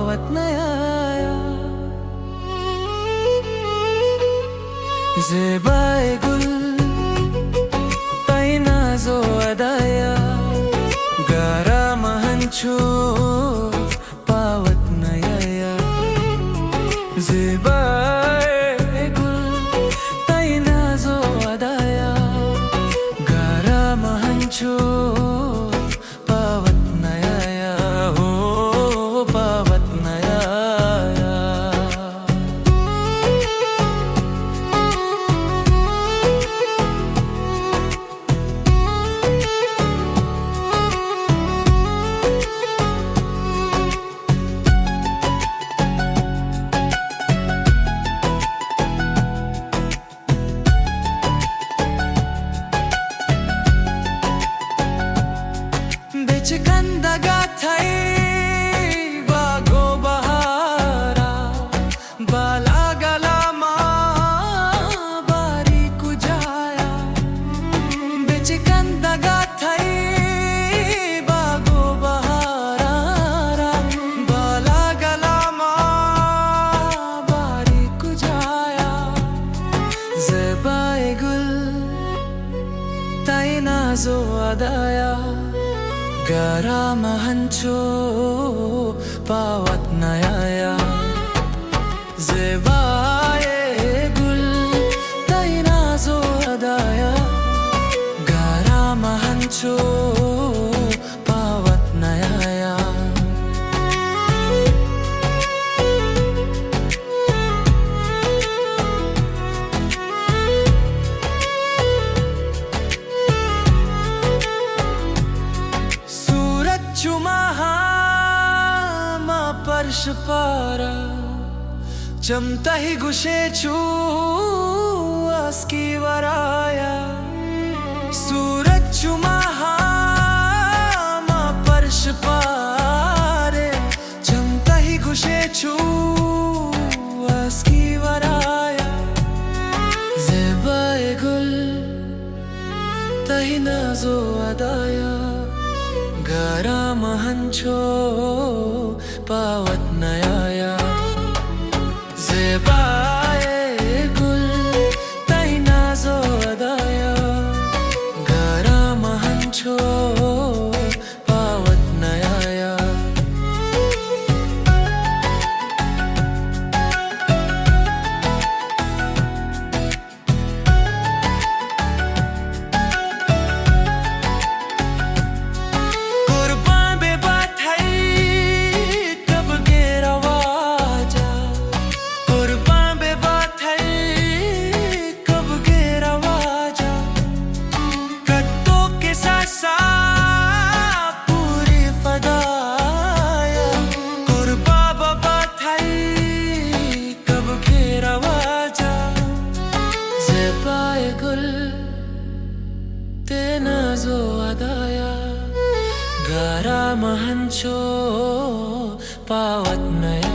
وت نیایا۔ زیبائے گل، تئی ناز و ادایا، گارا من ہنچو پہ وت نیایا۔ زیبائے گل، تئی ناز و ادایا، گارا من ہنچو پہ وت نیایا، ہو، پہ وت نیایا۔ بچکندگا تئی باگ و بہارا، بالاگلا ما باری کجایا۔ بچکندگا تئی باگ و بہارا، بالاگلا ما باری کجایا۔ زیبائے گل، تئی ناز و ادایا، گارا من ہنچو پہ وت نیایا۔ زیبائے گل، تئی ناز و ادایا، گارا من ہنچو پہ وت نیایا۔ صورت چو ماہا ما پرش پارا، چم تئی گوشے چو آسکی ورایا۔ صورت چو ماہا ما پرش پارے، چم تئی گوشے چو آسکی ورایا۔ زیبائے گل، تئی ناز و ادایا، گارا من ہنچو پہ وت نیایا۔ زیبائے گل، تئی ناز و ادایا، گارا من ہنچو پہ وت نیایا۔ قربان بہ باں تئی کبگے رواجا، قربان بہ باں تئی کبگے رواجا۔ کتو کساسا پوری فدایا، قربان بہ باں تئی کبگے رواجا۔ زیبائے گل، تئی ناز و ادایا، گارا من ہنچو پہ وت نیایا۔